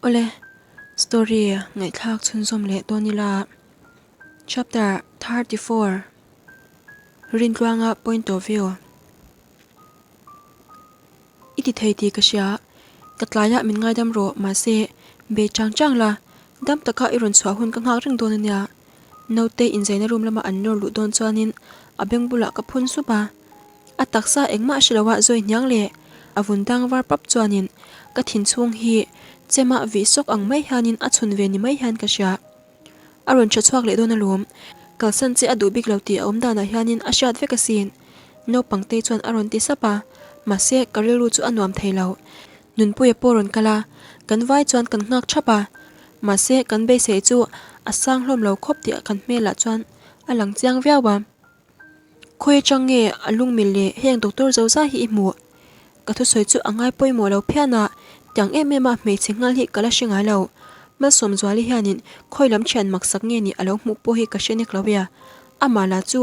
Awle, story ngaihthlak chhunzawm leh dawn ila. Chapter 34 Rintluanga point of view I ti thei tih ka hria, ka tlaiah min ngaidam rawh mahse bei chang chang la, dam taka i rawn chhuah hun ka nghak reng dawn ania. Naute inzaina room lama an nawr luh dawn chuanin a beng bulah ka phun sup a. A taksa engmah hre loa zawi hniang leh a vun dang var pap chuanin ka thin chhung hi chema vih sawk ang mai hianin a chhun ve ni mai hian ka hria. A rawn tha chhuak leh dawn alawm. Kalsan che a duh bik lo tih a awm danah hianin a hriat vek asin. Naupangtei chuan a rawn ti sap a, mahse ka rilru chu a nuam thei lo. Nunpuia pawh rawn kal a, kan vai chuan kan nghak thap a, mahse kan beisei chu a sang hlawm lo khawp tih kan hmelah chuan a lang chiang viau a. Khawi atang nge a lungmil leh heng doctor zo zai hi i hmuh? Ka thusawi chu a ngai pawimawh lo phian a, tiang em em a hmeichhe nghal hi ka la hre ngai lo. Malsawmzuali hianin khawi lam thian maksak nge nih a lo hmuh pawh hi ka hre nek lo e, amah lah chu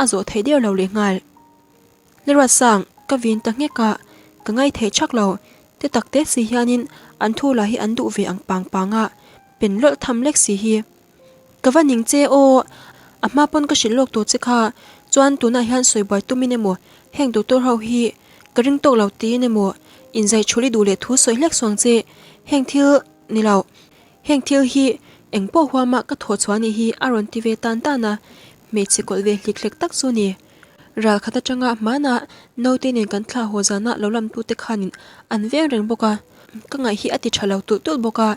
a zawh theih der lo leh nghal. Leruatsang, ka vin ta nghek a, ka ngai thei thak lo. Te tak te si hianin an thu lah hi an duh ve ang pang pang a, pen lawlh tham lek si hi. Ka va ning che aw, a hma pawn ka hrilh lawk tawh che kha, chuan tunah hian sawi buai tumin emaw heng doctor ho hi ka ring tawk lo tiin emaw inzai thul i duh leh thu sawi hlek suang che, heng thil ni lo, heng thil hi eng pawh huama ka thawh chhuah anih hi a rawn ti ve tan tan a, hmeichhe kawlh ve hlik hlek tak chu ni. Ral khat atanga hmanah naute nen kan thlah haw zanah lo lamtute khanin an veng reng bawk a, ka ngaih hi a ti tha lo tulh tulh bawk a.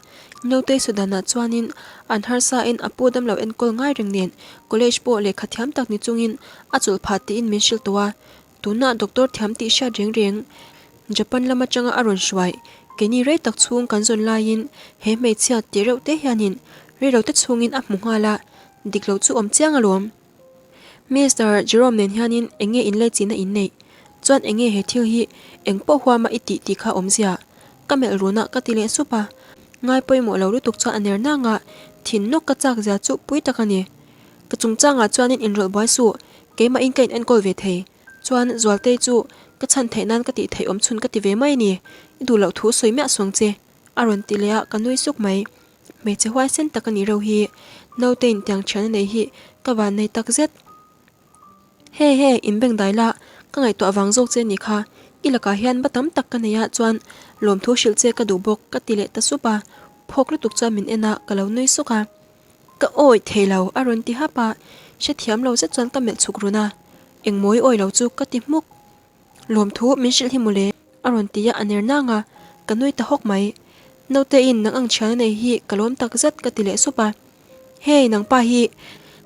Naute Sudanah chuanin an harsain a pu damlo enkawl ngai reng nen college pawh lehkha thiam tak ni chungin a chawlh phah tiin min hrilh tawh a, tunah doctor thiam tih hriat reng reng Japan lam atanga a rawn hruai keini rei tak chhung kan zawn laiin he hmeichhia tih reuh te hianin reilote chhungin a hmu nghal a, dik lo chu awm chiang alawm. Mister Jerome nen hianin eng nge inlaichihna in neih? Chuan eng nge he thil hi eng pawh huama i tih tih kha awmzia? Ka melh run a ka ti leh sup a. Ngai pawimawh lo lutuk chuan a ner nang a, thin nawk ka chak zia chu pui tak a ni. Ka chungchangah chuanin inrawlh buai suh, keimahin ka in enkawl ve thei. Chuan Zualtei chu ka chhan theih nan ka tih theih awm chhun ka ti ve mai a ni. I duh loh thu sawi miah suang che, a rawn ti leh a, ka nui suk mai. Hmeichhe huaisen tak a nih reuh hi, naute intiang thian a nei hi ka van nei tak zet. He he, inbeng dai la, ka ngaihtuah vang zawk che nih kha, i lakah hian ba tam tak ka nei a chuan lawmthu hrilh che ka duh bawk ka ti leh ta sup a, phawk lutuk chuan min en a, ka lo nui suk a. Ka awi thei lo a rawn ti hap a, hrethiam lo zet chuan ka melh chhuk run a, engmawi awi lo chu ka ti hmuk. Lawmthu min hrilh hi mawle a rawn ti a, a ner nang a, ka nui ta hawk mai. Naute-in nang ang thian a nei hi ka lawm tak zet ka ti leh sup a. Hey nangpa hi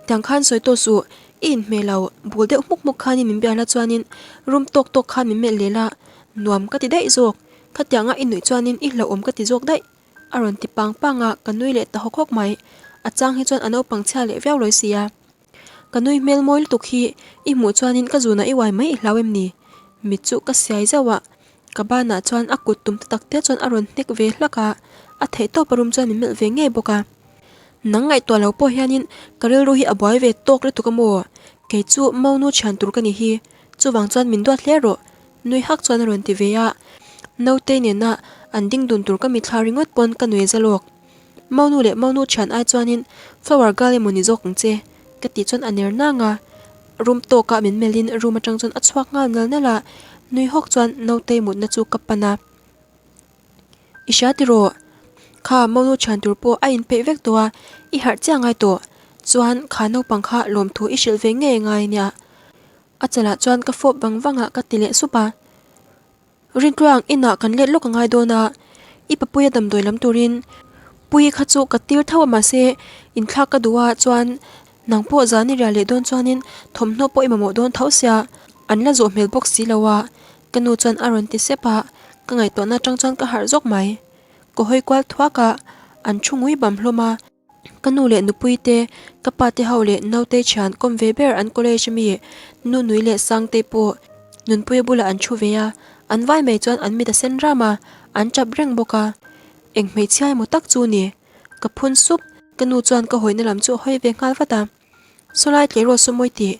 tiang khan sawi tawh suh, i inhmeh lo, bul deuh hmuk hmuk khanin min bial a chuanin room tawk tawk khan min melh lel a, nuam ka ti daih zawk, khatianga i nuih chuanin i hlauhawm ka ti zawk daih a rawn ti pang pang a, ka nui leh ta hawk hawk mai. A chang hi chuan a naupang chhia leh viau lawi si a. Ka nui hmel mawi lutuk hi i hmuh chuanin ka zunah i uai mai i hlau em ni? Mit chu ka siai zauh a, ka banah chuan a kut tum ta tak te chuan a rawn hnek ve hlak a, a theih tawp a rum chuan min melh ve ngei bawk a. Nang ngaihtuah lo pawh hianin ka rilru hi a buai ve tawk lutuk a maw? Kei chu Monu thian tur ka ni hi, chuvang chuan min duat hle rawh, nui hak chuan a rawn ti ve a. Nautei nena an ding dun tur ka mitthla ringawt pawn ka nui zalawk. Maunu leh Maunu thian ai chuanin flower girl emaw ni zawk ang che ka tih chuan a ner nang a, room tawkah min melhin room atang chuan a chhuak nghal nal nal a, nui hawk chuan nautei mutna chu ka pan a. I hria tiraw? Kha Maunu thian tur pawh a inpeih vek tawh a, i harh chiah ngai tawh. Chuan kha naupang kha lawmthu i hrilh ve ngei ngai nia. A chalah chuan ka fawp vang vang a ka ti leh sup a. Rintluang inah kan let lawk a ngai dawn a, i papuia damdawi lam turin Puii kha chu ka tir tho a mahse inthlak ka duh a chuan nang pawh zan i riah leh dawn chuanin thawmhnaw pawh i mamawh dawn tho sia an la zawh hmel bawk si lo a ka nu chuan a rawn ti sep a, ka ngaihtuahna atang chuan ka harh zawk mai. Ka hawi kual thuak a, an thu ngui bam hlawm a. Ka nu leh nupui te, ka pa te ho leh naute thian kawm ve ber an college ami nu nui leh Sangtei pawh Nunpuia bulah an thu ve a, an vai mai chuan an mit a sen ram a, an tap reng bawk a. Eng hmeichhia emaw tak chu ni? Ka phun sup, ka nu chuan ka hawina lam chu a hawi ve nghal vat a. Sawlai tleirawl sawmawi tih,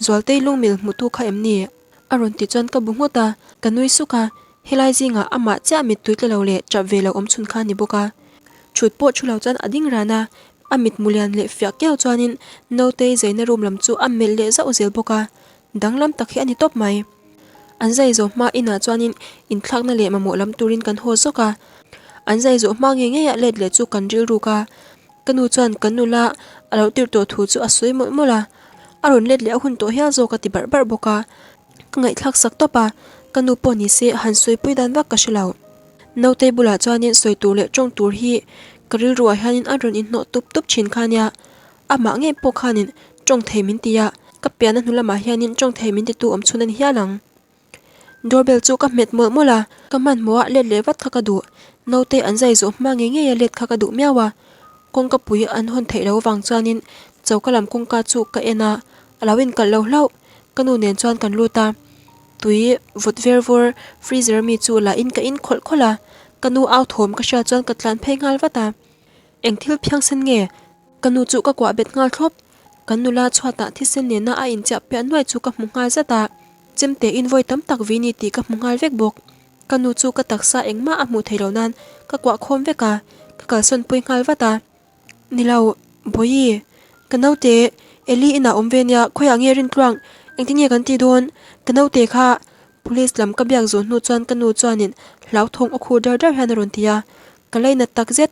Zualtei lungmil hmutu kha em ni? A rawn tih chuan ka bu nghut a, ka nui suk a, helai zingah amah chiah mittui tla lo leh tap ve lo awm chhun kha a ni bawk a. Thut pawh thu lo chuan a ding ran a, a mitmu lian leh fiah kiau chuanin Nautei zaina room lam chu a melh leh zauh zel bawk a, danglam tak hi a ni tawp mai. An zai zawh hma inah chuanin inthlakna leh mamawh lam turin kan haw zawk a, an zai zawh hma ngei ngeiah let leh chu kan rilruk a, ka nu chuan kan nula a lo tirh tawh thu chu a sawi mawlh mawlh a, a rawn let leh a hun tawh hial zawk a ti barh barh bawk a, ka ngaihthlak sak tawp a, ka nu pawh ni se han sawipui dan vak ka hre lo. Nautei bulah chuanin sawi tur leh tawng tur hi ka rilruah hianin a rawn inhnawh tup tup thin kha nia, amah ngei pawh khanin tawng thei min ti a, ka pianna hnu lamah hianin tawng thei min titu awm chhun a ni hial ang. Doorbell chu ka hmet mawlh mawlh a, ka hmanhmawh a let leh vat kha ka duh, nautei an zai zawh hma ngei ngei a let kha ka duh miau a, kawngka pui an hawn theih loh avang chuanin choka lam kawngka chu ka en a, a lo inkalh lo hlauh, ka nu nen chuan kan lut a. Tui vawt ver vawr freezer ami chu la in ka in khawlh khawlh a, ka nu au thawm ka hriat chuan ka tlan phei nghal vat a. Eng thil phiangsen nge? Ka nu chu ka kuah bet nghal thlawp. Kan nula chhuatah thisen nena a inchiah piah nuai chu ka hmu nghal zat a, chemte in vawi tam tak vi ni tih ka hmu nghal vek bawk. Ka nu chu ka taksa engmah a hmuh theih loh nan ka kuah khawm vek a, ka kalsawn pui nghal vat a. Ni lo, Bawihi, ka naute Eli inah awm ve nia, khawiah nge Rintluang, engtin nge kan tih dawn? Ka naute kha Police lam ka biak zawh hnu chuan ka nu chuanin hlauthawng a khur dar dar hian a rawn ti a, ka lainat tak zet.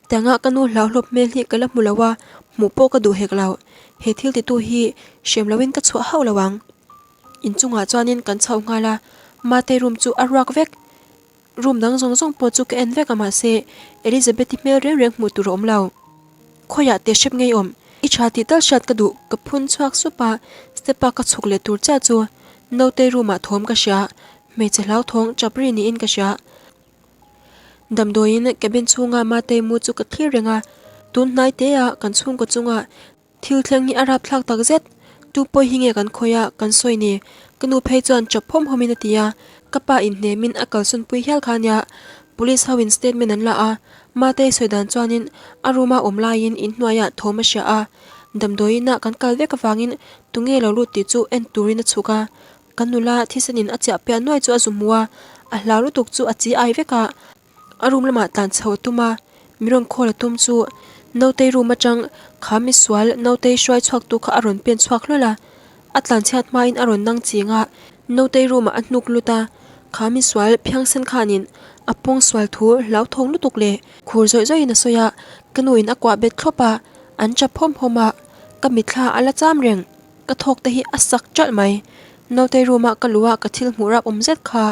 Tiangah ka nu hlauhlawp hmel hi ka la hmu lo a, hmuh pawh ka duh hek lo. He thil titu hi hrem loin ka chhuah hauh lo ang. Inchungah chuanin kan chho nghal a, Mate room chu a ruak vek. Room dang zawng zawng pawh chu ka en vek a mahse Elizabeth-i hmel reng reng hmuh tur a awm lo. Khawiah teh hrep ngei awm? I tha tih tal hriat ka duh ka phun chhuak sup a, step a ka chhuk leh tur chiah chu Nautei room ah thawm ka hria, hmeichhe hlauthawng chap ri niin ka hria. Damdawiin cabin chhunga Matei mu chu ka thlir reng a, tun hnai te ah kan chhungkaw chungah Thil thleng hi a rapthlak tak zet. Tu pawi hi nge kan khawi a, kan sawi ni? Ka nu phei chuan chawp hawm hawmin a ti a, ka pa inhnemin a kalsawnpui hial kha ania. Police ho in statement an la a, Matei sawi dan chuanin a room a awm laiin inhnuaiah thawm a hria a, damdawiin ah kan kal vek avangin tunge lo lut tih chu en turin a chhuk a. Kan nula thisenin a chiah piah nuai chu a zu hmu a, a hlau lutuk chu a chi ai vek a. A room lamah tlan chho a tum a, mi rawn call a tum chu Nautei room atang kha misual Nautei hruai chhuak tu kha a rawn pen chhuak hlawl a, a tlan chhiat hmain a rawn nang ching a, Nautei room ah a hnuk lut a, kha misual phiangsen khanin a pawng sual thu hlauthawng lutuk leh khur zawih zawih in a sawi a, ka nu in a kuah bet thlawp a, an chap hawm hawm a, ka mitthla a la cham reng. Ka thawk te hi a sak ṭalh mai. Nautei room a ka luh a ka thil hmuh rap awm zet kha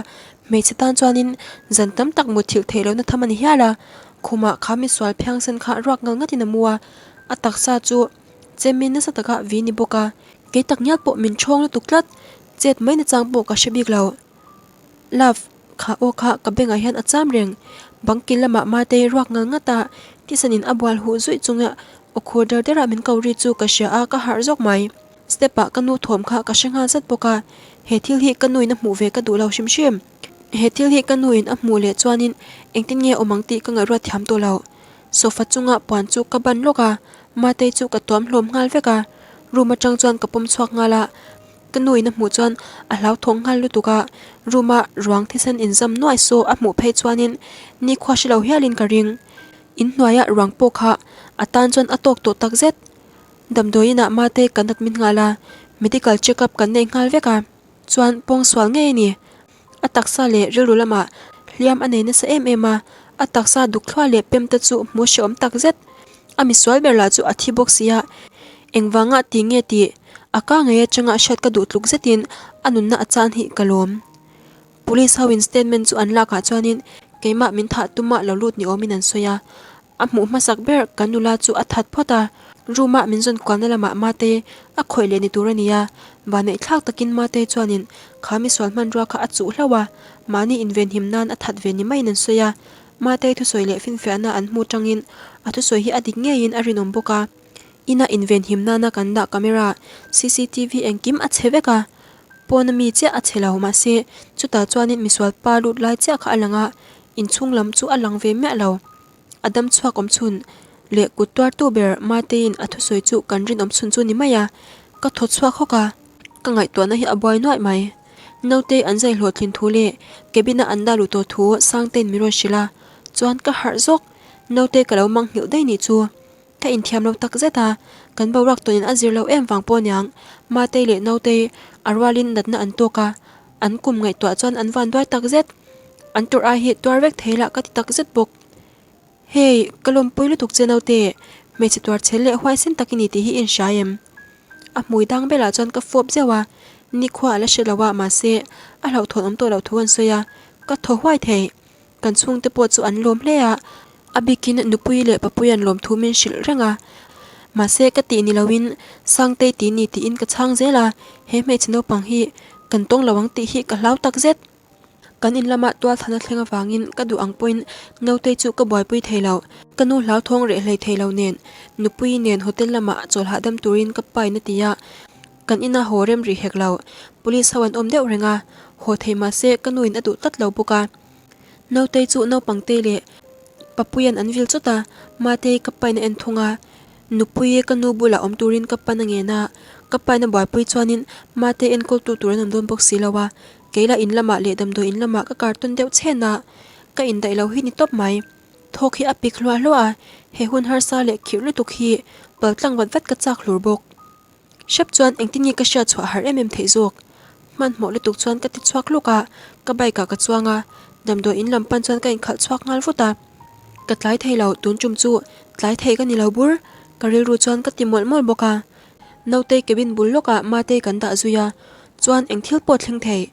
hmeichhe tan chuanin zan tam tak mutthilh theih lohna tham a ni hial a. Khumah kha misual phiangsen kha ruak ngal ngatin a mu a, a taksa chu chemin nasa taka vi ni bawk a. Kei tak ngial pawh min ṭhawng lutuk tlat, chet mai nachang pawh ka hre bik lo. Love, kha aw kha ka bengah hian a cham reng. Bang kil lamah Matei ruak ngal ngat a, tisanin a bual huh zuih chunga aw khur der derah min ko ri chu ka hria a, ka harh zawk mai. Step ah ka nu thawm kha ka hre nghal zat bawk a, he thil hi ka nuin a hmuh ve ka duh lo hrim hrim. He thil hi ka nuin a hmuh leh chuanin engtin nge awm ang tih ka ngaihruat thiam tawh lo. Sofa chunga puan chu ka ban lawk a, Matei chu ka tuam hlawm nghal vek a, room atang chuan ka pawm chhuak nghal a. Ka nu in a hmuh chuan a hlauthawng nghal lutuk a, room a ruang thisen inzam nuai saw a hmuh phei chuanin nikhua hre lo hialin ka ring. In hnuaia ruang pawh kha a tan chuan a tawk tawh tak zet. Damdawiin ah mate kan admit nghal a, medical check up kan nei nghal vek a, chuan pawngsual ngei a ni. A taksa leh rilru lamah hliam a nei nasa em em a, a taksa duk thluah leh pem te chu hmu hrehawm tak zet. A misual ber lah chu a thi bawk si a, engvanga ti nge tih a ka ngei atanga hriat ka duh tluk zetin a nunna a chan hi ka lawm. Police ho in statement chu an lakah chuanin keimah min thah tuma lo lut ni awmin an sawi a, A hmuh hmasak ber kan nula chu a that phawt a, room ah min zawn kualna lamah Mate a khawih leh ni tur a ni a, vanneih thlak takin Mate chuanin kha misual hmanrua kha a chuh hlauh a, mahni invenhim nan a that ve ni maiin an sawi a, Mate thusawi leh finfiahna an hmu tangin a thusawi hi a dik ngeiin a rinawm bawk a, ina invenhim nana kan dah camera, cctv engkim a chhe vek a, pawn ami chiah a chhe lo mahse chutah chuanin misual pa lut lai chiah kha a lang a, inchhung lam chu a lang ve miah lo. A dam chhuak awm chhun leh kut tuartu ber Mateiin a thusawi chu kan rinawm chhun chu ni mai a, ka thaw chhuak hawk a, ka ngaihtuahna hi a buai nuaih mai. Nautei an zai hlawhtlin thu leh cabin-a an dah luh tawh thu Sangtein min rawn hrilh a, chuan ka harh zawk. Naute ka lo mang nghilh daih nih chu. Ka inthiam lo tak zet a, kan boruak tawnin a zir lo em vang pawh aniang. Matei leh Nautei a rualin natna an tawk a, an kum ngaihtuah chuan an van duai tak zet. An tawrh ai hi tuar vek thei lah ka ti tak zet bawk. Hei, ka lawmpui lutuk che naute, hmeichhe tuar chhel leh huaisen tak i ni tih hi i inhria em? A hmui dang belah chuan ka fawp zeuh a, nikhua a la hre lo a, mahse a hlauhthawn awm tawh loh thu an sawi a, ka thaw huai thei. Kan chhungte pawh chu an lawm hle a, a bikin nupui leh papui an lawm thu min hrilh reng a. Mahse ka tih ni loin Sangtei ti ni tiin ka chhang zel a, he hmeichhe naupang hi kan tawng lo ang tih hi ka hlau takzet. Kan in lama tual thana thleng avangin ka duh ang pawhin Nautei chu ka buaipui thei lo. Ka nu hlauthawng reh hlei thei lo nen nupui nen hotel lamah chawl hahdam turin ka pain a ti a, kan ina haw rem rih hek lo. Police ho an awm deuh reng a, haw thei mahse ka nuin a duh tlat lo bawk a. Nautei chu naupangtei leh Papuia'n an vil chawt a, Matei ka pain a en thung a, Nupui ka nu bulah awm turin ka pan a ngen a, ka pain a buaipui chuanin Matei enkawltu tur an awm dawn bawk si lo a, kei lah in lamah leh damdawi in lamah ka kartawn deuh chhen a, ka indaih lo hi ni tawp mai. Thawk hi a pik hluah hluah a, he hun harsa leh khirh lutuk hi paltlang vat vat ka chak hlur bawk. Hrep chuan engtin nge ka hriat chhuah har em em theih zawk? Hmanhmawh lutuk chuan ka ti chhuak luk a, ka bike ah ka chuang a, damdawi in lam pan chuan ka inkhalh chhuak nghal vut a. Ka tlai thei lo, tun tum chu tlai thei ka ni lo bur, ka rilru chuan ka ti mawlh mawlh bawk a. Nautei cabin bul lawkah Matei kan dah zui a, chuan eng thil pawh thleng thei.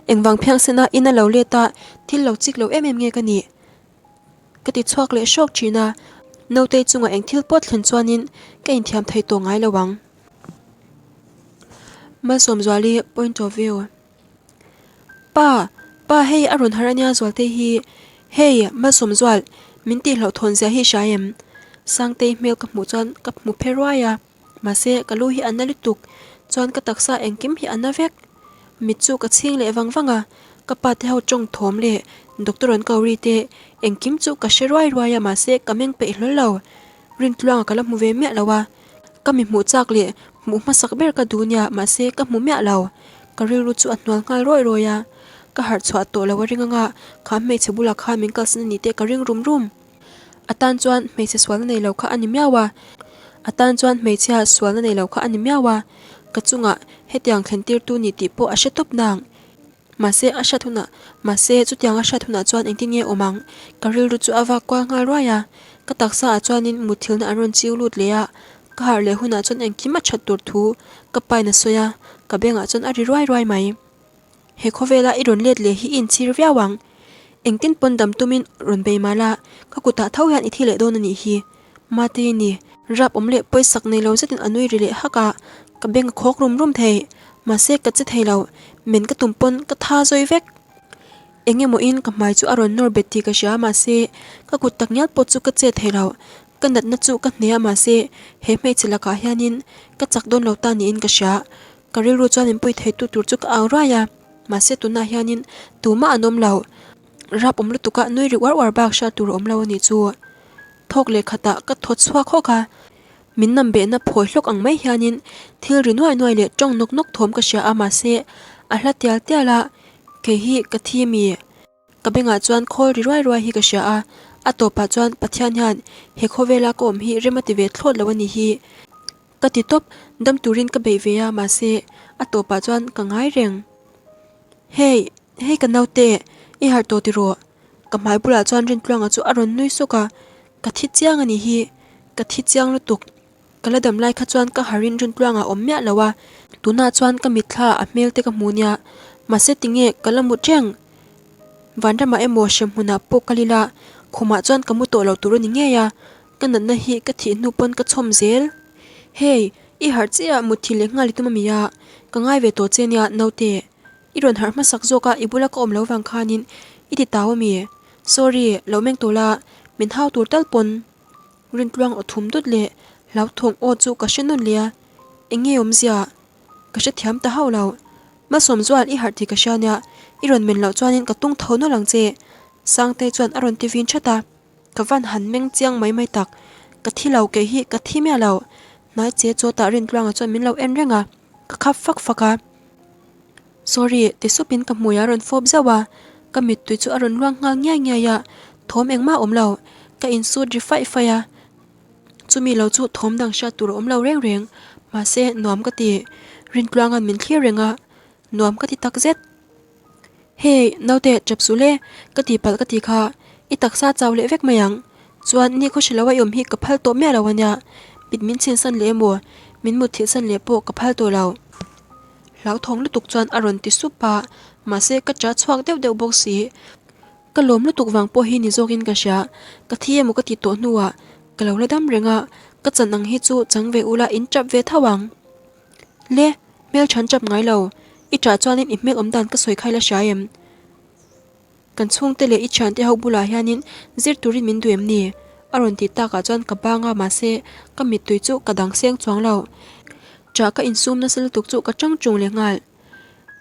Engvang phiangsen a in a lo let a, thil lo chik lo em em nge ka nih? Ka ti chhuak leh hrawk thin a, Nautei chungah eng thil pawh thlen chuanin ka inthiam thei tawh ngai lo ang. Malsawmzuali point of view. Pa! Pa hei a rawn harh ania Zualtei hi. Hei Malsawmzual, min tih hlauhthawn zia hi hria em? Sangtei hmel ka hmuh chuan ka hmu phe ruai a, mahse ka lu hi a na lutuk, chuan ka taksa engkim hi a na vek. Mit chu ka chhing leh vang vang a, ka pa te ho tawng thawm leh doctor an ko ri te engkim chu ka hre ruai ruai a mahse ka meng peih hlawl lo. Rintluanga ka la hmu ve miah lo a, ka mi hmuh chak leh hmuh hmasak ber ka duh nia mahse ka hmu miah lo. Ka rilru chu a hnual nghal rawih rawih a, ka harh chhuah tawh lo a ring anga kha hmeichhe bulah khan min kalsan a ni teh ka ring rum rum. A tan chuan hmeichhe sualna nei lo kha a ni miau a, a tan chuan hmeichhia sualna nei lo kha a ni miau a, ka chungah hetiang thlen tirtu ni tih pawh a hre tawp nang. Mahse a hriat hunah, mahse chutiang a hriat hunah chuan engtin nge awm ang? Ka rilru chu a vak kual nghal ruai a, ka taksa ah chuanin mutthilna an rawn chiu lut leh a, ka harh leh hunah chuan engkim a that tur thu ka pain a sawi a, ka bengah chuan a ri ruai ruai mai. He khawvela i rawn let leh hi i inchhir viau ang. Engtin pawn dam tumin rawn bei mah la, ka kutah tho hian i thi leh dawn a nih hi. Mate i ni. Rap awm leh pawisak nei lo zetin a nui ri leh hak a, ka beng a khawk rum rum thei. Mahse ka che thei lo, men ka tum pawn ka tha zawi vek. Eng emaw in ka hmai chu a rawn nawr bet tih ka hria mahse ka kut tak ngial pawh chu ka che thei lo. Ka natna chu ka hne a mahse he hmeichhe lakah hianin ka chak dawn lo ta niin ka hria. Ka rilru chuan min pui theitu tur chu ka au ruai a, mahse tunah hianin tumah an awm lo. Rap awm lutuk a nui ri uar uar bak hriat tur a awm lo a nih chu. Thawk leh khatah ka thaw chhuak hawk a, min nam behna phawi hlawk ang mai hianin thil ri nuai nuai leh tawng nawk nawk thawm ka hria a mahse a hla tial tial a, kei hi ka thi mi? Ka bengah chuan khawl ri ruai ruai hi ka hria a, a tawpah chuan Pathian hian he khawvela ka awm hi rem a ti ve thlawt lo a nih hi. Ka ti tawp, dam turin ka beih ve a mahse a tawpah chuan ka ngai reng. Hey, hei ka naute, i harh tawh tiraw? Ka hmai bulah chuan Rintluanga chu a rawn nui sawk a, ka thi chiang a nih hi, ka thi chiang lutuk. Ka la dam lai kha chuan ka harin Rintluanga awm miah lo a, tunah chuan ka mitthla a hmel te ka hmu nia, mahse tinge ka la mut reng? Vanramah emaw hremhmunah pawh kal ila, khumah chuan ka mu tawh lo tur a ni ngei a, ka natna hi ka thih hnu pawn ka chhawm zel. Hey, i harh chiah mutthil leh nghal i tum a mi a, ka ngai ve tawh che nia naute. I rawn harh hmasak zawk a, i bula ka awm lo vang khanin i ti tau a mi? Sorry, lo meng tur la, min hau tur tal pawn. Rintluang aw thum dut leh hlauthawng aw chu ka hre nawn leh a, eng nge awmzia? Ka hrethiam ta hauh lo. Malsawmzual i harh tih ka hria nia, i rawn men loh chuanin ka tung tho nawlh ang che. Sangtei chuan a rawn ti vin that a, ka van han meng chiang mai mai tak. Ka thi lo kei hi ka thi miah lo. Hnai che chawtah Rintluanga chuan min lo en reng a, ka khap fak fak a. Sorry, ti supin ka hmui a rawn fawp zauh a, ka mittui chu a rawn luang nghal ngiai ngiai a, thawm engmah a awm lo. Ka insut ri faih faih a, chumi lo chu thawm dang hriat tur a awm lo reng reng. Mahse, nuam ka ti. Rintluanga'n min thlir reng a, nuam ka ti tak zet. Hey, naute, chap suh le, ka ti palh ka ti kha, i taksa chau leh vek mai ang. Chuan, ni khaw hre lo a i awm hi ka phal tawh miah lo a nia, mit min chhinsan leh emaw, min mut thilhsan leh pawh ka phal tawh lo. Hlauthawng lutuk chuan a rawn ti sup a, mahse ka ṭah chhuak deuh deuh bawk si. Ka lawm lutuk vang pawh hi ni zawkin ka hria, ka thi emaw ka ti tawh hnuah ka lo la dam reng a, ka chan ang hi chu chang ve ula in ṭap ve tho ang. Le, hmel ṭhan ṭap ngai lo, i ṭah chuanin i hmel awm dan ka sawi khai la hria em? Kan chhungte leh i thiante ho bulah hianin zir turin min duh em ni? A rawn tih takah chuan ka bang a, mahse ka mittui chu ka dang seng chuang lo. Ṭah ka insum nasa lutuk chu ka ṭang ṭung leh nghal.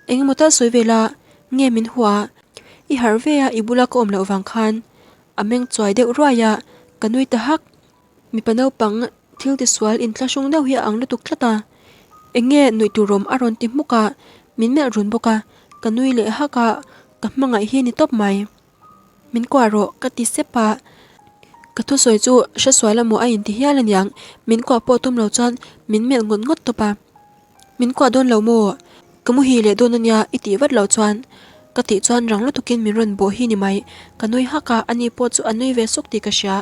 Eng emaw tal sawi ve la, nge min hua? I harh ve a, i bula ka awm loh vang khan. A meng chuai deuh ruai a, ka nui ta hak. Mipa naupang thil tisual inthlahrung deuh hi a ang lutuk tlat a. Eng nge nuih tur awm a rawn ti hmuk a, min melh run bawk a, ka nui leh hak a, ka hmangaih hi a ni tawp mai. Min kuah rawh ka ti sep a, ka thusawi chu hresual emaw a inti hial aniang, min kuah pawh tum lo chuan min melh ngawt ngawt tawp a. Min kuah dawn lo maw? Ka muhi leh dawn ania i tih vat loh chuan ka tih chuan rang lutukin min rawn bawh hi ni mai. Ka nui hak a, ani pawh chu a nui ve suk tih ka hria.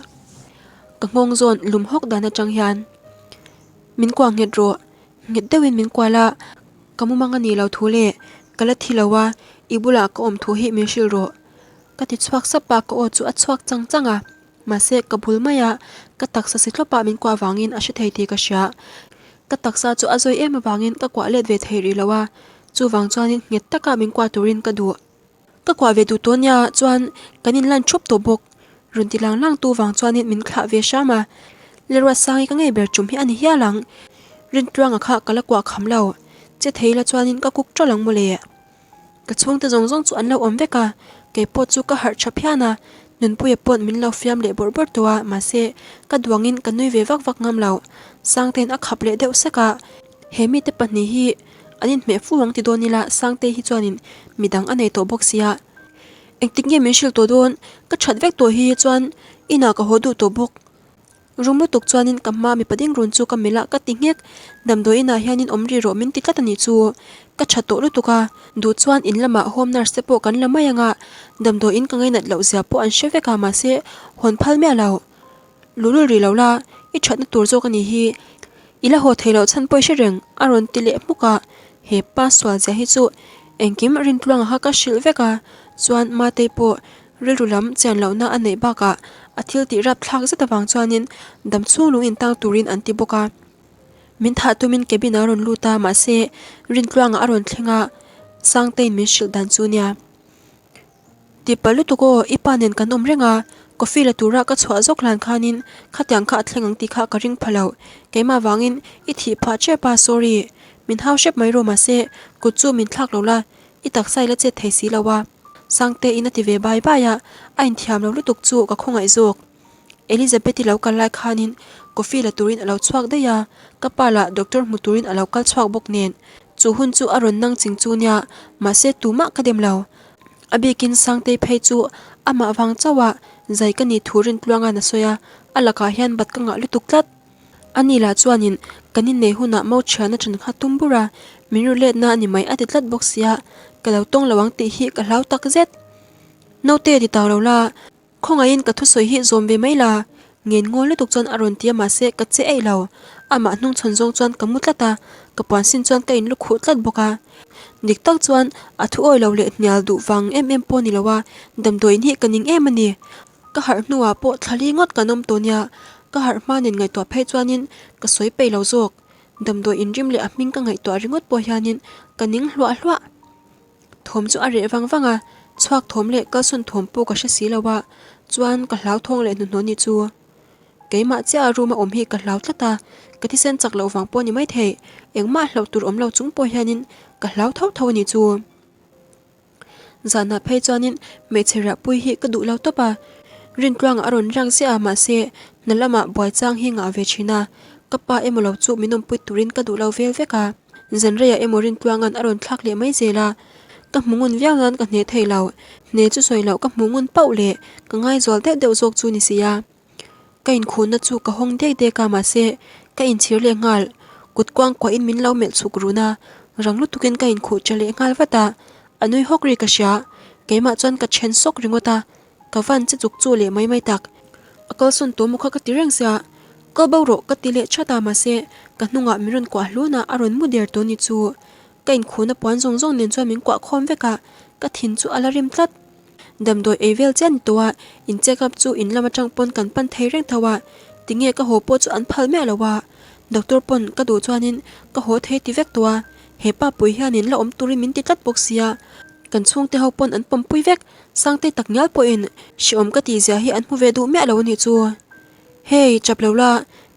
Ka nghawng zawn lum hawk dan atang hian min kuah nghet rawh, nghet deuhin min kual a, ka mumang a nih lo thu leh ka la thi lo a, i bulah ka awm thu hi min hrilh rawh. Ka ti chhuak sap a, ka aw chu a chhuak chang chang a. Mahse, ka bul maia ka taksa si thlawpah min kuah vangin a hre thei tih ka hria. Ka taksa chu a zawi em avangin ka kuah let ve thei rih lo a, chuvang chuanin nghet taka min kuah turin ka duh. Ka kuah ve duh tawh nia chuan kan inlan thup tawh bawk. Rawn ti lang lang tu vang chuanin min thlah ve hram a, Leruatsangi ka ngei ber tum hi a ni hial ang. Rintluanga kha ka la kuah kham lo, che thei la chuanin ka kuk ṭawlh ang mawle. Ka chhungte zawng zawng chu an lo awm vek a, kei pawh chu ka harh tha phian a, Nunpuia paw'n min lo fiam leh bawrh bawrh tawh a, mahse, ka duangin ka nui ve vak vak ngam lo. Sangtein a khap leh deuh sek a, he mite pahnih hi an inhmeh fu ang ti dawn ila Sangtei hi chuanin midang a nei tawh bawk sia. Engtik nge min hrilh tawh dawn? Ka that vek tawh hi chuan inah ka haw duh tawh bawk. Rum lutuk chuanin ka hma mipa ding run chu ka melh a, ka ti nghek. Damdawi inah hianin awm ri rawh min ti tlat a nih chu. Ka tha tawh lutuk a, duh chuan in lamah home nurse te pawh kan la mai ang a, damdawi in ka ngainat loh zia pawh an hre vek a mahse hawn phal miah lo. Luhlul rih lo la, i thatna tur zawk a nih hi. I la haw thei loh chhan pawh i hre reng a rawn ti leh hmuk a, he pa sual zia hi chu engkim Rintluanga kha ka hrilh vek a, chuan Matei pawh Rilru lam chian lohna a neih bakah a thil tih rapthlak zet avang chuanin dam chhung lung intang turin an ti bawk a. Min thah tumin cabin a rawn lut a, mahse Rintluanga a rawn thleng a, Sangtein min hrilh dan chu nia. Tihpalh lutuk aw, i pa nen kan awm reng a, coffee la tura ka chhuah zawk hlan khanin khatiang kha a thleng ang tih kha ka ring pha lo, keimah vangin i thih phah ṭep a, sorry. Min hau hrep mai rawh mahse kut chu min thlak lo la, I taksa i la chet thei si lo a, Sangte in a ti ve bai bai a, a inthiam lo lutuk chu ka khawngaih zawk. Elizabeth-i lo kal lai khanin coffee la turin a lo chhuak daih a, ka pa lah doctor hmu turin a lo kal chhuak bawk nen. Chu hun chu a rawn nang ching chu nia, mahse tumah ka dem lo. A bikin Sangtei phei chu amah vang chauh a zai ka nih thu Rintluanga'n a sawi a, a lakah hian bat ka ngah lutuk tlat. Ani lah chuanin kan innei hunah mo thian a ṭan kha tum bur a, min ru letna a ni mai a ti tlat bawk sia, ka lo tawng lo ang tih hi ka hlau tak zet. Naute ti tau lo la, khawngaihin ka thusawi hi zawm ve mai la, ngen ngawl lutuk chuan a rawn ti a mahse ka che eih lo, amah hnungchhawn zawng chuan ka mu tlat a, ka puan sin chuan ka inlu khuh tlat bawk a. Dik tak chuan a thu awi lo leh hnial duh vang em em pawh a ni lo a, damdawiin hi ka ning em a ni. Ka harh hnuah pawh thla li ngawt kan awm tawh nia, ka harh hma nen ngaihtuah phei chuanin ka sawi peih lo zawk. Damdawi inrim leh a hming ka ngaihtuah ringawt pawh hianin ka ning hluah hluah. Thawm chu a reh vang vang a, chhuak thawm leh kalsawn thawm pawh ka hre si lo a, chuan ka hlau thawng leh hnuhnawh ni chu. Keimah chiah a room a awm hi ka hlau tlat a, ka thisen chak loh vang pawh a ni maithei, engmah hlauh tur awm lo chung pawh hianin ka hlau tho tho a ni chu. Zanah phei chuanin hmeichhe riahpui hi ka duh lo tawp a, Rintluanga a rawn riak ziah a mahse hna lamah buai chang hi ngah ve thin a, ka pa emaw lo chu min awmpui turin ka duh lo vel vek a, zanreiah emaw Rintluanga'n a rawn thlak leh mai zel a, ka hmu ngun viau nan ka hne thei lo, hne chu sawi loh ka hmu ngun pauh leh ka ngaizual deuh deuh zawk chu ni si a. Ka inkhuhna chu ka hawng dek dek a mahse ka inchhir leh nghal. Kut kuang kuahin min lo melh chhuk run a, rang lutukin ka inkhuh tha leh nghal vat a. A nui hawk ri ka hria, keimah chuan ka then sawk ringawt a, ka van che chuk chu leh mai mai tak. A kalsawn tawh maw kha ka ti reng sia, kal bo rawh ka ti leh that a mahse ka hnungah min rawn kuah hlun a, a rawn mu der tawh ni chu. Ka inkhuhna puan zawng zawng nen chuan min kuah khawm vek a, ka thin chu a la rim tlat. Damdawi ei vel chiah ni tawh a, in check up chu in lam atang pawn kan pan thei reng tho a, tinge ka haw pawh chu an phal miah lo a, doctor pawn ka duh chuanin ka haw thei ti vek tawh a, he pa pui hianin la awm turin min ti tlat bawk sia, kan chhungte ho pawn an pawmpui vek, Sangte tak ngial pawhin hrehawm ka tih zia hi an hmu ve duh miah lo a nih chu. Hey, chap lo la,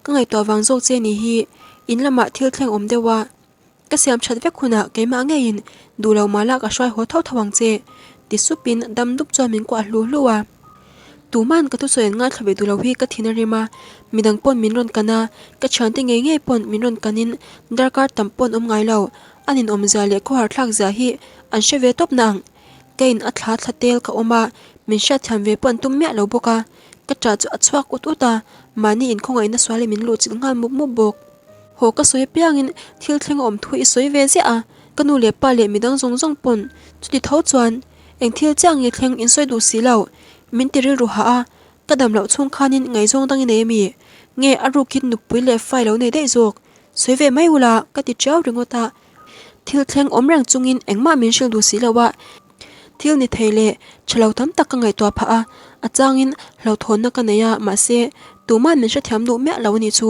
ka ngaihtuah vang zawk che ni hi, in lamah thil thleng awm deuh a. Ka siam that vek hunah keimah ngeiin duh lo mah la ka hruai haw tho tho ang che, ti supin dam dup chuan min kuah hlu hlu a. Tuman ka thusawi an ngaithla ve duh lo hi ka thin a rim a, midang pawn min rawn kan a, ka thiante ngei ngei pawn min rawn kanin darkar tam pawn awm ngai lo, a ninawmzia leh khawharthlak zia hi an hre ve tawp nang. Ka in a thla thla tel ka awm a, min hriatthiam ve pawh an tum miah lo bawk a, ka ṭah chu a chhuak ut ut a, mahni inkhawngaihna sualin min luhchilh nghal mup mup bawk. Haw ka sawi apiangin thil thleng a awm thu i sawi ve ziah a, ka nu leh pa leh midang zawng zawng pawn chuti tho chuan eng thil chiah nge thleng in sawi duh si lo, min ti rilru hah a, ka dam loh chhung khanin ngaihzawng dang i nei ami? Nge a rukin nupui leh fa i lo nei daih zawk? Sawi ve mai ula ka ti tiau ringawt a, thil thleng awm reng chungin engmah min hrilh duh si lo a, thil ni thei leh tha lo tam tak ka ngaihtuah phah a, a changin hlauhthawnna ka nei a, mahse tuman min hrethiam duh miah lo a nih chu.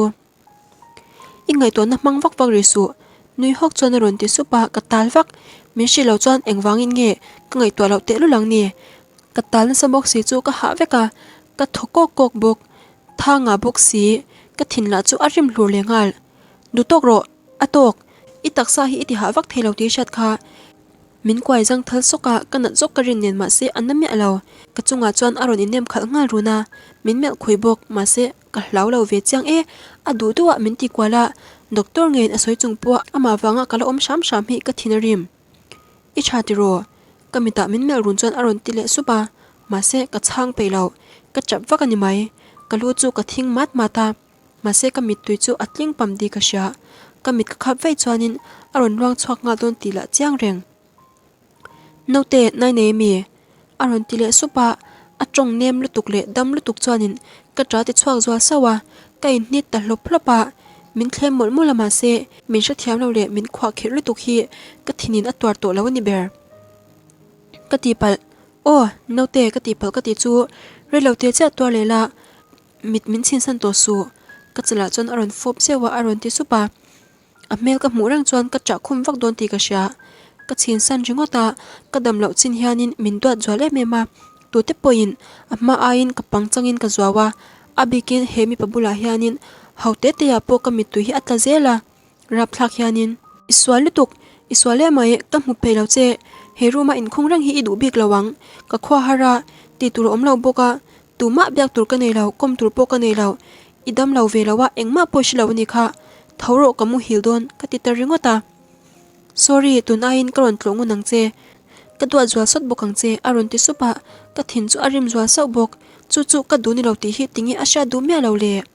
I ngaihtuahna hmang vak vak rih suh. Nui hawk chuan a rawn ti sup a, ka tal vak. Min hrilh loh chuan engvangin nge ka ngaihtuah loh tehlul ang ni? Ka tal nasa bawk si chu ka hah vek a, ka thaw kawk kawk bawk. Thanga bawk si, ka thin lah chu a rim hlur leh nghal. Duh tawk rawh, a tawk. I taksa hi i ti hah vak thei lo tih hriat kha. Min kuai zang thal sawk a, ka nat zawk ka rin nen mahse a na miah lo. Ka chungah chuan a rawn innem khalh nghal run a, min melh khui bawk mahse ka hlau lo ve chiang e, a duh duh ah min ti kual a, doctor ngeiin a sawi chung pawh amah vanga ka la awm hram hram hi ka thin a rim. I tha tiraw? Ka mitah min melh run chuan a rawn ti leh sup a, mahse ka chhang peih lo, ka chap vak a ni mai. Ka lu chu ka thing mat mat a. Mahse ka mittui chu a tling pam tih ka hria, ka mit ka khap vaih chuanin a rawn ruang chhuak nghal dawn tih lah chiang reng. Naute, nai nei ami? A rawn ti leh sup a, a tawng nem lutuk leh dam lutuk chuanin ka ṭa ti chhuak zual sauh a, ka inhnit ta hlawp hlawp a, min thlem mawlh mawlh a mahse min hrethiam lo leh min khuahkhirh lutuk hi ka thinin a tuar tawh lo a ni ber. Ka tihpalh, aw, naute ka tihpalh ka tih chu reilote chiah tuar leh la, Mit min chhinsan tawh suh, ka chalah chuan a rawn fawp zeuh a, a rawn ti sup a. A hmel ka hmuh reng chuan ka chah khum vak dawn tih ka hria. Ka chhinsan ringawt a, ka dam loh chin hianin min duat zual em em a. Tute pawhin a hma aiin ka pang changin ka zuau a, a bikin he mipa bulah hianin ho te teah pawh ka mittui hi a tla zel a. Rapthlak hianin, I sual lutuk, i sual em mai, ka hmu phei lo che, he room a inkhung reng hi i duh bik lo ang, ka khua har a, tih tur a awm lo bawk a, tumah biak tur ka nei lo, kawm tur pawh ka nei lo, i dam lo ve lo a, engmah pawh i hre lo a ni kha, tho rawh ka muhil dawn, ka ti ta ringawt a. Sorry, tun aiin ka rawn tlawh ngun ang che, ka duat zual sawt bawk ang che, a rawn ti sup a, ka thin chu a rim zual sauh bawk, chu chu ka duh ni lo tih hi tinge a hriat duh miah lo le.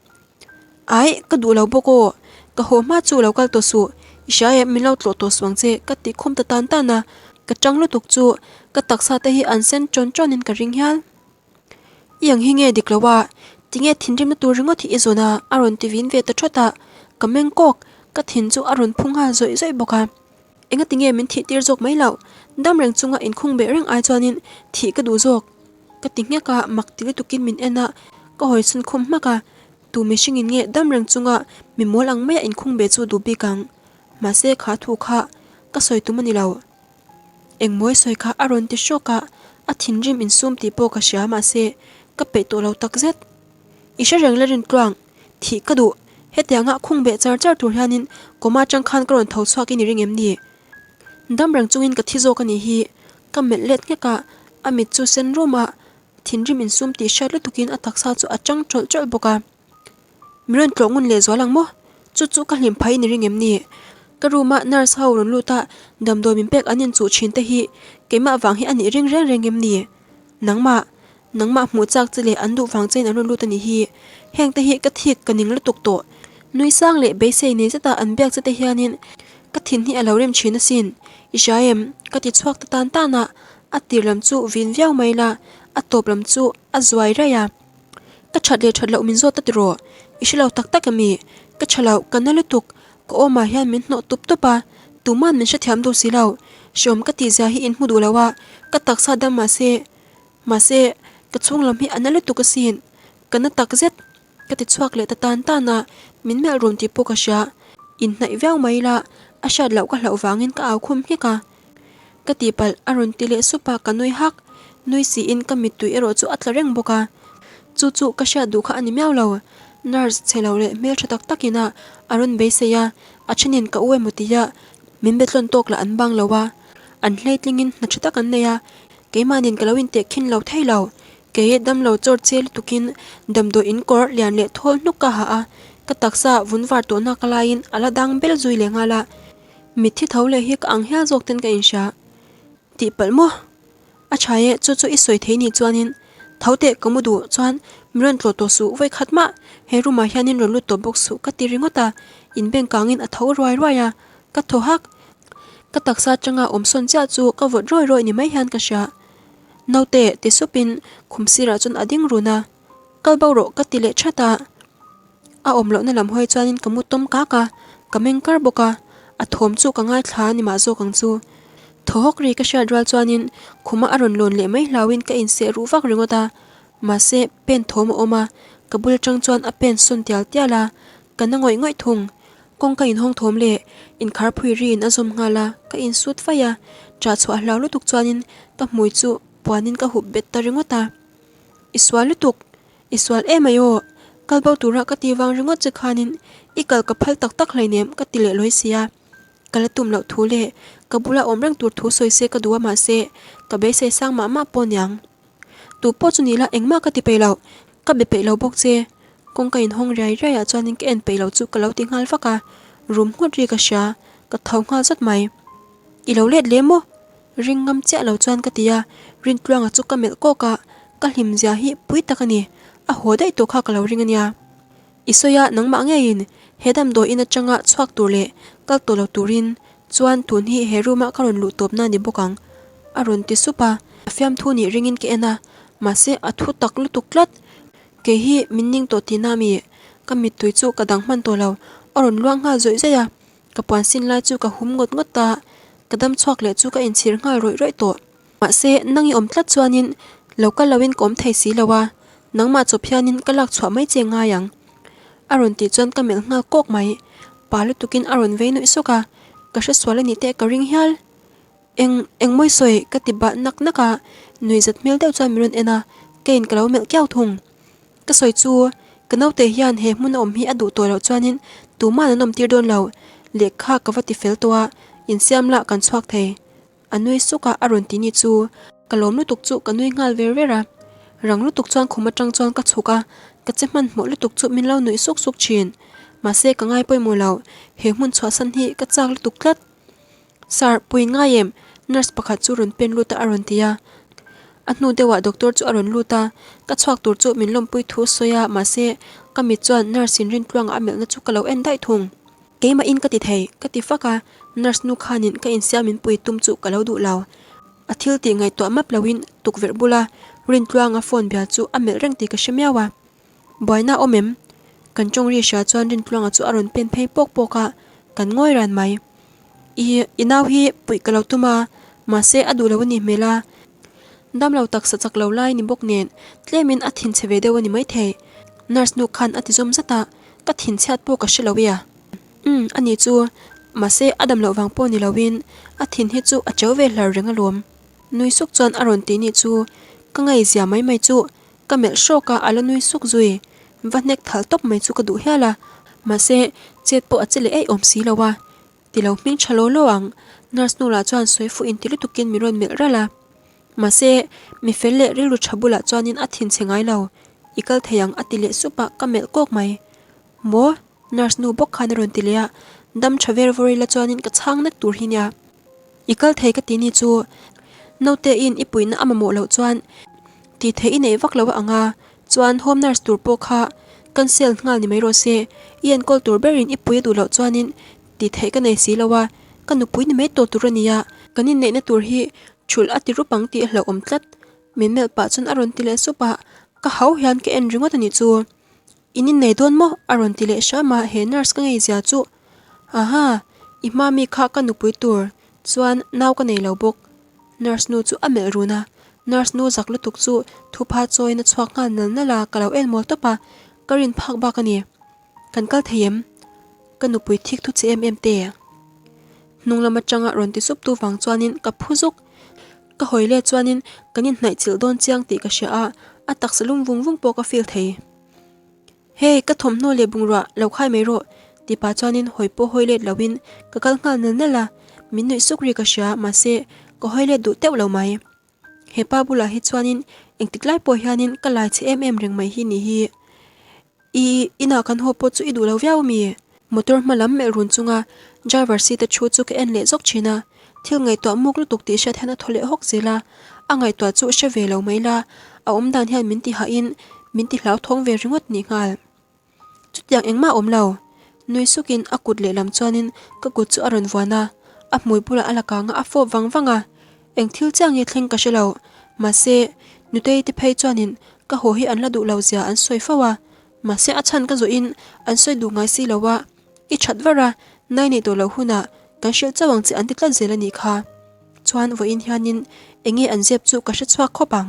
Aih, ka duh lo bawk aw. Ka haw hma chu lo kal tawh suh. I hria em, min lo tlawh tawh suh ang che, ka ti khum ta tan tan a. Ka chang lutuk chu ka taksa te hi an sen chawn chawn in ka ring hial. I ang hi nge dik lo a, tinge thinrimna tur ringawt hi i zawn a, a rawn ti vin ve ta thawt a. Ka meng kawk, ka thin chu a rawn phu nghal zawih zawih bawk a. Engati nge min thih tir zawk mai loh? Dam reng chunga inkhung beh reng ai chuanin thih ka duh zawk. Ka ti nghek a, mak ti lutukin min en a, ka hawi chhun khum hmak a, tu mihringin nge dam reng chunga mi mawl ang maia inkhung beh chu duh bik ang? Mahse kha thu kha ka sawi tum a ni lo. Engmawi sawi kha a rawn ti hrawk a, a thinrim insum tih pawh ka hria mahse ka peih tawh lo takzet. I hre reng la Rintluang, thih ka duh. Hetianga khung beh char char tur hianin kawma atang khan ka rawn tho chhuak i ni ring em ni? Dam reng chungin ka thi zawk a nih hi. Ka melh let nghek a, a mit chu sen rum a, thinrim insum tih hriat lutukin a taksa chu a chang tawlh tawlh bawk a. Min rawn tlawh ngun leh zual ang maw? Chu chu ka hlim phai i ni ring em ni? Ka room a nurse ho rawn lut a, damdawi min pek an inchuh thin te hi keimah vang hi a nih ring reng reng em ni? Nangmah. Nangmah hmuh chak che leh an duh vang chein an rawn lut a nih hi. Heng te hi ka thik ka ning lutuk tawh. Nui sang leh beisei nei zeta an biak che te hianin ka thin hi a lo rem thin asin. I hria em? Ka ti chhuak ta tan tan a, a tir lam chu vin viau mai la, a tawp lam chu a zuai raih a. Ka that leh that loh min zawt ta tiraw? I hre lo tak tak em i? Ka tha loh, ka na lutuk, ka awmah hian min hnawh tup tup a, tuman min hrethiam duh si lo. Hreawm ka tih zia hi in hmu duh lo a, ka taksa dam mahse, mahse, ka chhung lam hi a na lutuk asin, ka na tak zet. Ka ti chhuak leh ta tan tan a, min melh run tih pawh ka hria. Inhnaih viau mai ila, a hriat loh ka hlauh vangin ka au khum nghek a. Ka tihpalh a rawn ti leh sup a, ka nui hak. Nui siin ka mittui erawh chu a tla reng bawk a. Chu chu ka hriat duh kha a ni miau lo. Nurse chhe lo leh hmeltha tak takin a a rawn beisei a, a thenin ka u emaw tia min be tlawn tawk lah an bang lo a. An hleitlingin hna tha tak an nei a, keimahnin ka lo inteh khin lo thei lo. Kei damlo chawr che lutukin damdawi in kawr lian leh thawl hnuk ka ha a, ka taksa vun var tawhna ka laiin a la dang bel zui leh nghal a. Mitthi tho leh hi ka ang hial zawk ten ka inhria. Tihpalh maw? A tha e, chu chu i sawi thei nih chuanin tho teh ka mu duh chuan min rawn tlawh tawh suh vawi khat mah he room ah hianin rawn lut tawh bawk suh ka ti ringawt a, inbeng kangin a tho ruai ruai a, ka thaw hak. Ka taksa atanga awm sawn chiah chu ka vawt rawi rawi ni mai hian ka hria. Naute ti supin khum sirah chuan a ding run a, kal bo rawh ka ti leh that a. A awm lohna lam hawi chuanin ka mu tawm kak a, ka meng kar bawk a, a thawm chu ka ngaithla a ni mah zawk ang chu. Thaw hawk ri ka hriat rual chuanin khuma a rawn lawn leh mai hlauhin ka inseh ruh vak ringawt a, mahse pen thawm a awm a, ka bul atang chuan a pen sawn tial tial a, ka na ngawih ngawih thung. Kawngka inhawng thawm leh inkharphui riin a zawm nghal a, ka insut vaih a, ṭah chhuah hlau lutuk chuanin ka hmui chu puanin ka hup bet ta ringawt a. I sual lutuk! I sual em ai aw, kal bo tura ka ti vang ringawt che khanin i kal ka phal tak tak hleinem ka ti leh lawi sia. Ka la tum loh thu leh ka bula awm reng tur thu sawi se ka duh a mahse ka beisei sang mah mah pawh niang. Tu pawh chu ni la engmah ka ti peih loh, ka be peih lo bawk che. Kawngka inhawng riai riai ah chuanin ka en peih lo chu ka lo ti nghal vak a, rum nghut ri ka hria, ka tho nghal zat mai. I lo let leh maw? Ring ngam chiah lo chuan ka ti a, Rintluanga chu ka melh kawk a, ka hlim zia hi pui tak a ni, a haw daih tawh kha ka lo ring a nia. I sawi a, nangmah ngeiin he damdawi in atanga chhuak tur leh kal tawh lo turin chuan tun hi he room a ka rawn luh tawpna a ni bawk ang, a rawn ti sup a. A fiamthu nih ringin ka en a, mahse a thu tak lutuk tlat. Kei hi min ning tawh tihna a mi? Ka mittui chu ka dang hman tawh lo, a rawn luang nghal zawih zawih a. Ka puan sin lai chu ka hum ngawt ngawt a, ka dam chhuak leh chu ka inchhir nghal rawih rawih tawh. Mahse, nang i awm tlat chuanin lo kal loin ka awm thei si lo a, nangmah chawp hianin ka lak chhuah mai che ngai ang. A rawn tih chuan ka melh nghal kawk mai. Pa lutukin a rawn vei nuih sawk a, ka hresual a nih teh ka ring hial. Eng, eng mawi sawi ka ti bah nak nak a, nuihzat hmel deuh chuan min rawn en a, keiin ka lo melh kiau thung. Ka sawi chu, ka naute hian he hmun a awm hi a duh tawh loh chuanin tuman an awm tir dawn lo, lehkha ka va ti fel tawh a, insiam lah kan chhuak thei. A nui suk a, a rawn ti ni chu. Ka lawm lutuk chu ka nui nghal ver ver a, rang lutuk chuan khum atang chuan ka chhuk a, ka che hmanhmawh lutuk chu min lo nuih suk suk thin. Mahse ka ngai pawimawh lo, he hmun chhuahsan hi ka chak lutuk tlat. Sir, pui ngai em? Nurse pakhat chu rawn pen lut a a rawn ti a. A hnu deuhah doctor chu a rawn lut a, ka chhuak tur chu min lawmpui thu sawi a, mahse ka mit chuan nurse in Rintluanga a melhna chu ka lo en daih thung. Keimah in ka ti thei, ka ti fak a, nurse nu khanin ka insiam min pui tum chu ka lo duh lo. A thil tih ngaihtuah map loin tukverh bula Rintluanga phone bia chu a melh reng tih ka hre miau a. Buaina awm em? Kan tawng ri hria chuan Rintluanga chu a rawn pen phei pawk pawk a, kan ngawi ran mai. I, i nau hi puih ka lo tum a, mahse a duh lo a nih hmel a. Damlo taksa chak lo lai ni bawk nen tlemin a thinchhe ve deuh a ni maithei. Nurse nu khan a ti zawm zat a, ka thinchhiat pawh ka hre lo e a. Umm, a ni chu, mahse a dam loh vang pawh ni loin a thin hi chu a cheu ve hlar reng alawm. Nui suk chuan a rawn ti nih chu, ka ngaihzia mai mai chu Ka melh hrawk a, a la nui suk zui. Va hnek thal tawp mai chu ka duh hial a, mahse chet pawh a che leh eih awm si lo a. Ti lo hming tha law law ang, nurse nu lah chuan sawi fuh inti lutukin min rawn melh ralh a. Mahse, mi fel leh rilru tha bulah chuanin a thin chhe ngai lo, i kal thei ang a ti leh sup a, ka melh kawk mai. Maw? Nurse nu bawk khan a rawn ti leh a, dam tha ver vawr ila chuanin ka chhang nek tur hi nia. I kal thei ka ti ni chu, naute in i puihna a mamawh loh chuan. Tih theih i neih vak lo a ang a, chuan home nurse tur pawh kha cancel nghal ni mai rawh se, i enkawl tur berin i pui a duh loh chuanin tih theih ka nei si lo a, ka nupui ni mai tawh tur a nia, kan inneihna tur hi thulh a ti rup ang tih a hlauhawm tlat, min melh pah chuan a rawn ti leh sup a, ka hau hian ka en ringawt a nih chu. In innei dawn maw? a rawn ti leh hram a, he nurse ka ngei zia chu. Aha, i hma mi kha ka nupui tur chuan nau ka nei lo bawk. Nurse nu chu a melh run a, nurse nu zak lutuk chu thupha chawiin a chhuak nghal nal nal a, ka lo en mawl tawp a, ka rin phak bak a ni. Kan kal thei em? Ka nupui thik thu che em em te. Hnung lam atanga rawn ti sup tu vang chuanin ka phu zuk. Ka hawi let chuanin kan inhnaih chilh dawn chiang tih ka hria a, a taksa lum vung vung pawh ka feel thei. Hey, ka thawmhnaw leh bungrua lo khai mai rawh tih pah chuanin hawi pawh hawi let loin ka kal nghal nal nal a, min nuih suk ri ka hria mahse ka hawi let duh teuh lo mai. He pa bulah hi chuanin engtik lai pawh hianin ka lai chhe em em reng mai hi ni hi. I inah kan haw pawh chu i duh lo viau ami? Motor hma lam melh run chunga driver seat a thu chu ka en leh zawk thin a, thil ngaihtuah muk lutuk tih hriat hian a thaw leh hawk zel a, a ngaihtuah chu hre ve lo mai la, a awm dan hian min ti hahin min ti hlauthawng ve ringawt nih nghal. Chutiang engmah a awm lo. Nui sukin a kut lehlam chuanin ka kut chu a rawn vuan a, a hmui bulah a la kang a, a fawp vang vang a. Eng thil chiah nge thleng ka hre lo, mahse Nutei te phei chuanin ka haw hi an la duh lo zia an sawi fo a, mahse a chhan ka zawhin an sawi duh ngai si lo a, i that var a, nai neih tawh loh hunah kan hrilh chauh ang che an ti tlat zel a nih kha. Chuan vawiin hianin eng nge an zep chu ka hre chhuak khawp ang.